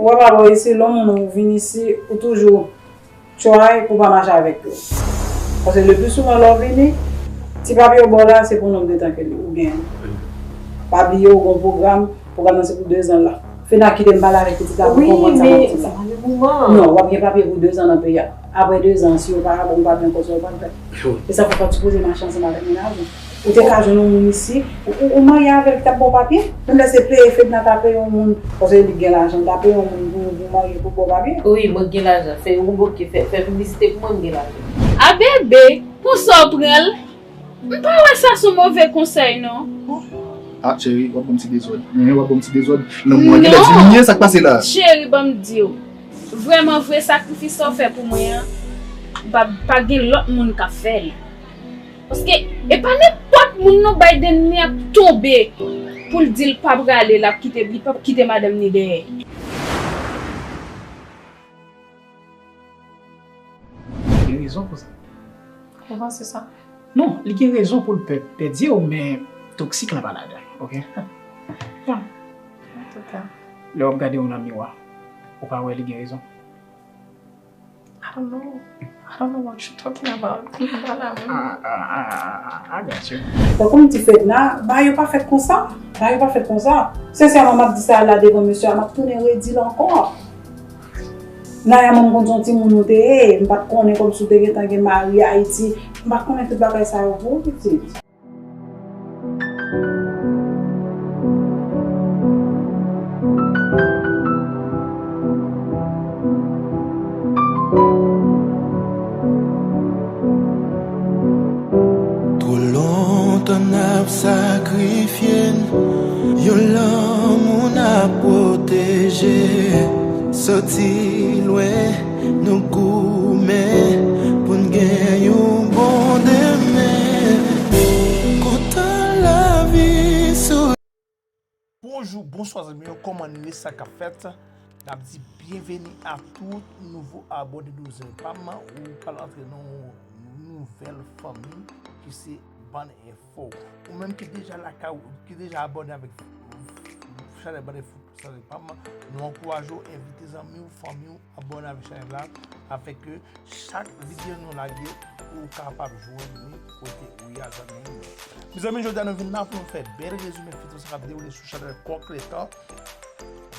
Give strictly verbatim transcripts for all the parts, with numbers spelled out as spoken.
Ou pa pral isi, lè yon moun ou vin isi, ou toujou try pou pa mache avèk yo. Paske le pli souvan lè w vini, ti papye w ba w la, se pou nonb de tan ke li ou gen. Pa bliye w gen yon pwogram, pwogram nan se pou de zan la. Fedna kite m pale avèk pitit la pou konprann sa m ap di la. Non, w ap gen papye pou de zan nan peyi a. Apre de zan, si yo pa bon, ou pa gen kòb sa yo pa fè. E sa fè w pa t sipoze mache ansanm avèk mennaj ou. Ou te ka jwenn yon moun isi, ou, ou, ou marye avè l ki t ap ba w papye. Menm lè se peye Fedna ta peye yon moun, paske li gen lajan, ta peye yon moun pou, pou marye pou ba w papye. Wi, mwen gen lajan. Fè yon boke, fè, fè piblisite pou mwen, m gen lajan. A bebe, pou sa w pran l? M pa wè sa se yon move konsèy, non. Ah, cheri, w ap ban m ti dezòd. Wi, w ap ban m ti dezòd. Lanmou an genlè diminye, sa k pase la? Cheri, ban m di w. Vrèman vre, sakrifis sa w fè pou mwen an, pa, pa gen lòt moun k ap fè l. Paske e pa nenpòt moun non, Biden li ap tonbe pou l di l pa prale, l ap kite, li p ap kite madanm ni dèyè. Gen rezon pou sa. Ou panse sa? Non, li gen rezon pou l pè, pèdi w, men toksik lan pa ladan, oke? Bon, antouka. Lè w ap gade w nan miwa, ou pa wè li gen rezon? I don't know. I don't know what you talking about. M pa la menm. Ah, ah, ah, ah, ah, I got you. Tankou m di Fedna, bagay yo pa fèt konsa. Bagay yo pa fèt konsa. Sensèman, m ap di sa la devan mesye a, m ap tounen redi l ankò. Naya, mwen m konn se yon timoun ou te ye, m pa t konnen kòmsi w te gentan gen mari Ayiti. M pa t konnen tout bagay sa yo pou ou, pitit. Twò lontan n ap sakrifye n, yon lanmou n ap pwoteje. Soti lwen, nou goumen pou n gen yon bon demen. Kontan lavi sou. Bonjou, bonswa zanmi yo, kòman nou ye, sa k ap fèt? N ap di byenveni a tout nouvo abòne nou zanmi pa m, ou pral antre nan yon nouvèl fanmi ki se Bann Enfo. Ou menm ki deja lakay ou, ki deja abòne avèk chanèl Bann Enfo, sa se pa m, nou ankouraje w, envite zanmi w, fanmi w, abòne avèk chanèl la, afin ke chak videyo nou lage, ou kapab jwenn li kote ou ye a, zanmi m yo. Mezanmi, jodi a nou vin la pou nou fè bèl rezime feyton sa k ap dewoule sou chanèl Kòk Letan.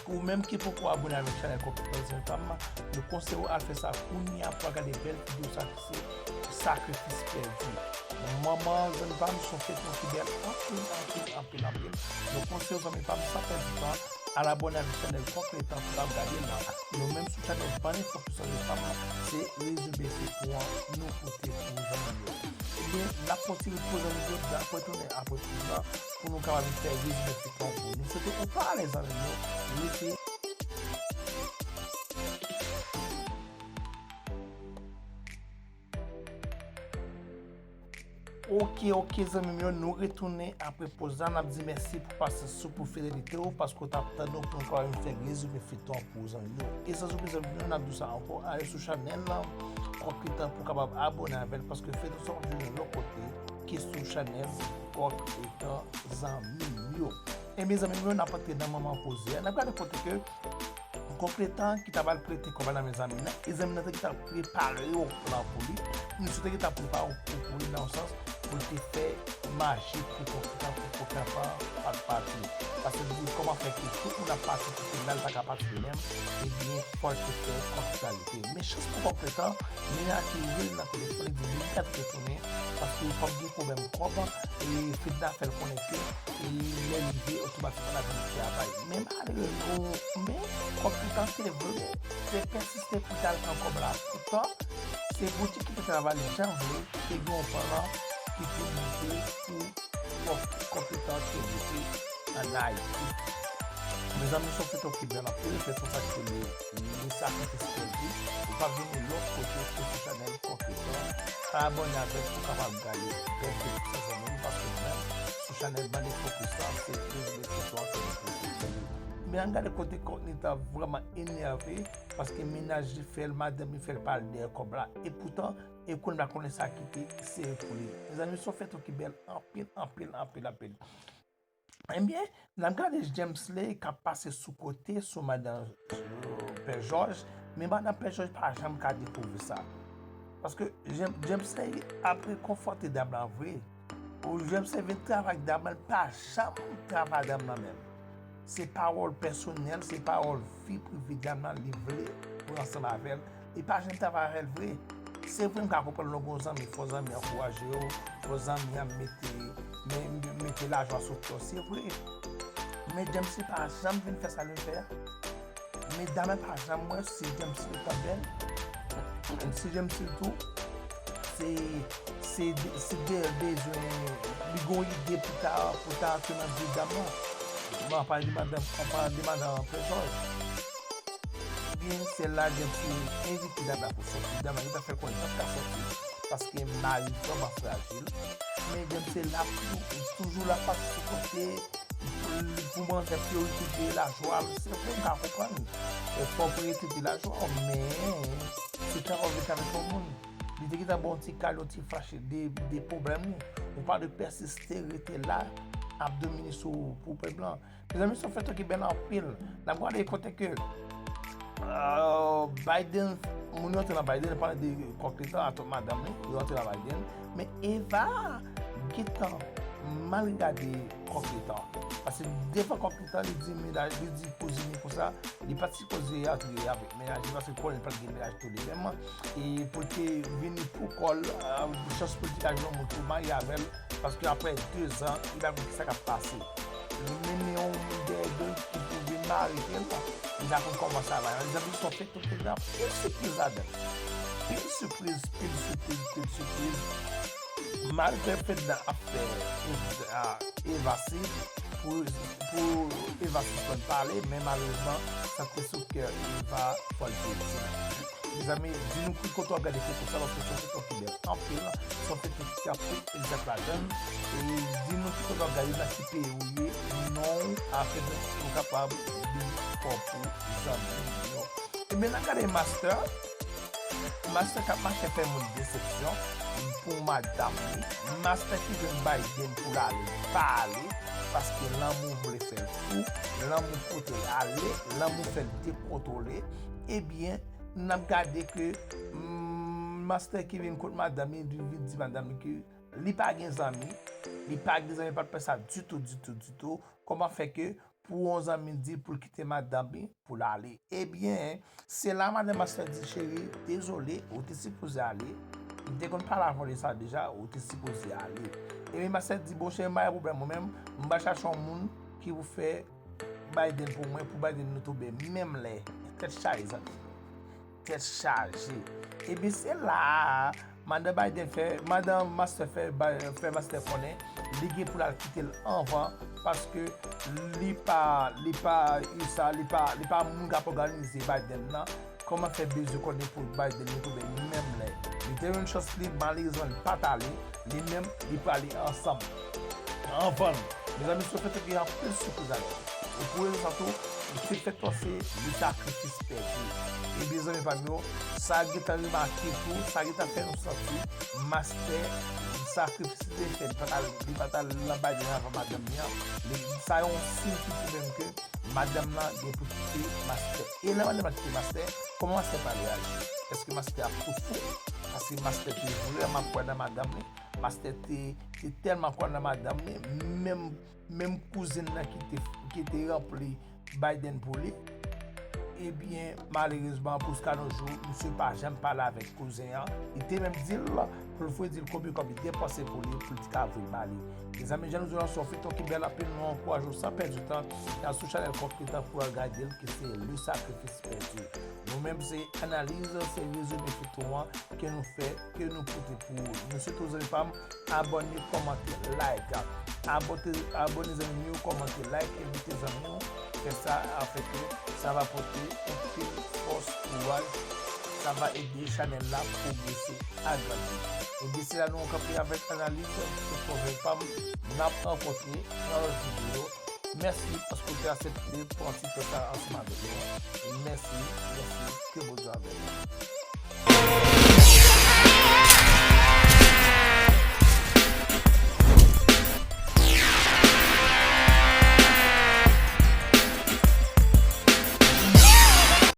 Ou menm ki poko abòne avèk chanèl Kòk Letan, zanmi pa m, nou konseye w al fè sa kounye a pou w al gade bèl videyo sa ki se Sakrifis Pèdi. Manman, zanmi pa m, se yon feyton ki bèl anpil, anpil, anpil, anpil. Nou konseye w, zanmi pa m, san pèdi tan, al abòne avèk chanèl Kòk Letan pou w ap gade l la. Nou menm sou chanèl Bann Enfo, zanmi pa m, se rezime feyton an nou pote pou zanmi yo. Ebyen, n ap kontinye pou zanmi yo, n ap retounen apre poz la pou nou kapab fè rezime feyton an pou nou. Sete ou pa alèz, zanmi yo, rete. Oke, oke, zanmi m yo, nou retounen apre poz la. N ap di mèsi pou pasyans ou, pou fidelite w, paske w t ap tann nou pou nou kapab vin fè rezime feyton an pou zanmi yo. E san oubli, zanmi m yo, n ap di w sa ankò, ale sou chanèl lan Kòk Letan pou w kapab abòne avè l, paske feyton sa w ap jwenn lòt kote ke sou chanèl Kòk Letan, zanmi m yo. Ebyen, zanmi m yo, n ap antre nan moman poze a. N ap gade kote ke Kòk Letan ki ta pral prete kòb la nan men zanmi nan, e zanmi nan te gentan prepare yon plan pou li. Misye te gentan prepare yon kou pou li nan yon sans pou l te fè maji pou Kòk Letan pou Kòk Letan pa, pa t pati. Paske li di kòman fè ke tout moun ap pati kite l la, li pa ka pati li menm, ebyen, fò l te fè Kòk Letan rete. Men chans pou Kòk Letan, Mina ki rele l nan telefòn, li di li ka retounen, paske li p ap gen pwoblèm kòb, e Fedna fè l konnen ke e lè l rive, otomatikman l ap vin travay. Men malere nou, men Kòk Letan te vle, te pèsiste pou l t al pran kòb la. Poutan, se boutik ki te travay li janvle, te gen yon plan ki te monte pou Kòk, Kòk Letan te rete ann Ayiti. Mezanmi, se yon feyton ki bèl anpil, feyton sa ki rele Sakrifis Pèdi. Ou p ap jwenn li lòt kote ke sou chanèl Kòk Letan. Abòne avè l pou w kapab gade bèl feyton sa, zanmi m, paske nou menm sou chanèl Bann Enfo Kris la, se rezime feyton an ke nou pote pou ou. Men ann gade kote Kòk Letan vrèman enève, paske mennaj li fè l, madanm li fè l pa al dèyè kòb la. E poutan, e kounye a konnen sa ki te sere pou li. Mezanmi, se yon feyton ki bèl anpil, anpil, anpil, anpil. Ebyen, n ap gade Jamesley k ap pase sou kote sou madan, sou Pè Jòj, men madan Pè Jòj pa janm ka dekouvri sa. Paske Jem- Jamesley ap rekonfòte dam lan vre. Ou Jamesley vin travay ak dam lan, li pa janm travay dam lan menm. Se pawòl pèsonèl, se pawòl vi prive dam lan, li vle pou ansanm avè l. Li pa janm travay avè l vre. Se vre, m ka konprann lè w gen yon zanmi, fò zanmi ankouraje w, fò zanmi an mete, me- mete lajwa sou kè w, se vre. Men Jamesley pa janm vin fè sa l vin fè a. Men dam lan pa janm wè si Jamesley t ap bèl. Si Jamesley tou, se, se, se de- bezwen, li gen yon ide pou ta, pou ta antre nan vi dam lan. Bon, an pale de madan, an pale de madan Pè Jòj. Ebyen, se la Jamesley envite dam lan pou sòti. Dam lan gentan fè l konnen li p ap ka sòti, paske mari vrèman frajil. Men Jamesley la pou, toujou la pase sou kote, pou, pou manzè priyorite de lajwa l. Se vre, m ka konprann. E fò w priyorite de lajwa w, men se tan w vin avèk yon moun. Li te gentan ba w yon ti kado, yon ti flash de, de pwoblèm ou. Ou pa dwe pèsiste rete la ap domine sou pwoblèm lan. Mezanmi, se yon feyton ki bèl anpil. N ap gade kote ke, euh, Biden, moun yo antre nan Biden, pale de kòk letan, atò madanm li, yo antre nan Biden. Men Eva gentan mal gade kòk letan. Paske devan kòk letan, li di mennaj, li di kouzin li konsa, li pa t sipoze antre avèk mennaj li, paske konnen li pa t gen mennaj tou li menm. E pou l te vini pou kò l, euh, chans pou l te ka jwenn yon moun pou marye avè l, paske apre de zan, li pa konn kisa k ap pase. Li mennen yon moun dèyè do l ki pou vin marye l, li pa konn kòman sa va. Mezanmi, se yon feyton ki gen anpil sipriz ladan l. Pil sipriz, pil sipriz, pil sipriz. Malgre Fedna ap fè Eva, Eva siy pou, pou Eva sispann pale, men malerezman, sa te sou kè Eva, fò l te di. Mezanmi, di nou ki kote w ap gade feyton sa, paske se yon feyton ki bèl anpil, se yon feyton ki gen anpil egzanp ladan l. E di nou ki kote w ap gade, nan ki peyi w ye, non w, afin nou kapab li fò pou zanmi yo. Ebyen, n ap gade Master. Master k ap mache fè moun desepsyon pou madanm li. Master ki jwenn Biden pou l ale, li pa ale, paske lanmou vle fè l fou, lanmou pote l ale, lanmou fè l dekontwole. Ebyen, n ap gade ke, mm, Master ki vin kot madanm li, li vin di madanm li ke li pa gen zanmi, li pa gen zanmi, pa t pè sa ditou, ditou, ditou. Kòman fè ke pou yon zanmi di l pou l kite madanm li, pou l ale? Ebyen, se la madanm Master di, cheri, dezole, ou te sipoze ale. M te konn pale avè w de sa deja, ou te sipoze ale. Ebyen, Master di, bon, cheri, m pa gen pwoblèm, mwen menm, m pral chache yon moun ki pou fè Biden pou mwen, pou Biden nou tonbe menm lè. Tèt chaje, zanmi. Tèt chaje. Ebyen, se la a, madan Biden fè, madan Master fè, Bi- fè Master konnen li gen pou l al kite l anvan, paske li pa, li pa U S A, li pa, li pa moun k ap òganize Biden nan. Kòman fè bezwen konnen pou Biden nou tonbe menm lè? Li te jwenn chans li, malerezman, li pa t ale, li menm, li prale ansanm. Anvan l. Mezanmi, se yon feyton ki gen anpil sipriz ladan l. E pou rezon sa tou, tit feyton an se Le Sacrifice Perdu. E mezanmi pa m yo, sa gentan remake tou, sa gentan fè nou santi Master, sakrifis li te fè, li pa t al, li pa t al nan Biden anvan madanm li an. Li, sa yon siy ki pwouve m ke madanm nan gen pou kite Master. E lè madanm nan kite Master, kòman Master pral reyaji? Èske Master ap tou fou? Paske Master te vrèman kwè nan madanm li. Master te, te tèlman kwè nan madanm li, menm, menm kouzin nan ki te, ki te ranpli Biden pou li. Ebyen, malerezman, pou jiska nos jours, misye pa janm pale avèk kouzen an. Li te menm di l pou l voye di l konbyen kòb li depanse pou li, pou l te ka voye l ba li. Mezanmi, jan nou di w lan, se yon feyton ki bèl anpil, nou ankouraje w san pèdi tan. Al sou chanèl Kòk Letan pou al gade l, ki se Le Sacrifice Perdu. Nou menm, se analiz, se rezime feyton an ke nou fè, ke nou pote pou ou. Nou swete w, zanmi pa m, abòne, kòmante, like. Abòne, abòne zanmi w, kòmante, like, envite zanmi w. Fè sa, afin ke sa va pote anpil fòs, kouraj. Sa va ede chanèl la pwogrese, agrandi. Ebyen, se la nou kanpe avèk analiz, se pwovèb pa m, n ap rankontre nan lòt videyo. Mèsi paske w te aksepte pran ti tan sa ansanm avèk nou. Mèsi, mèsi, ke Bondye avè w.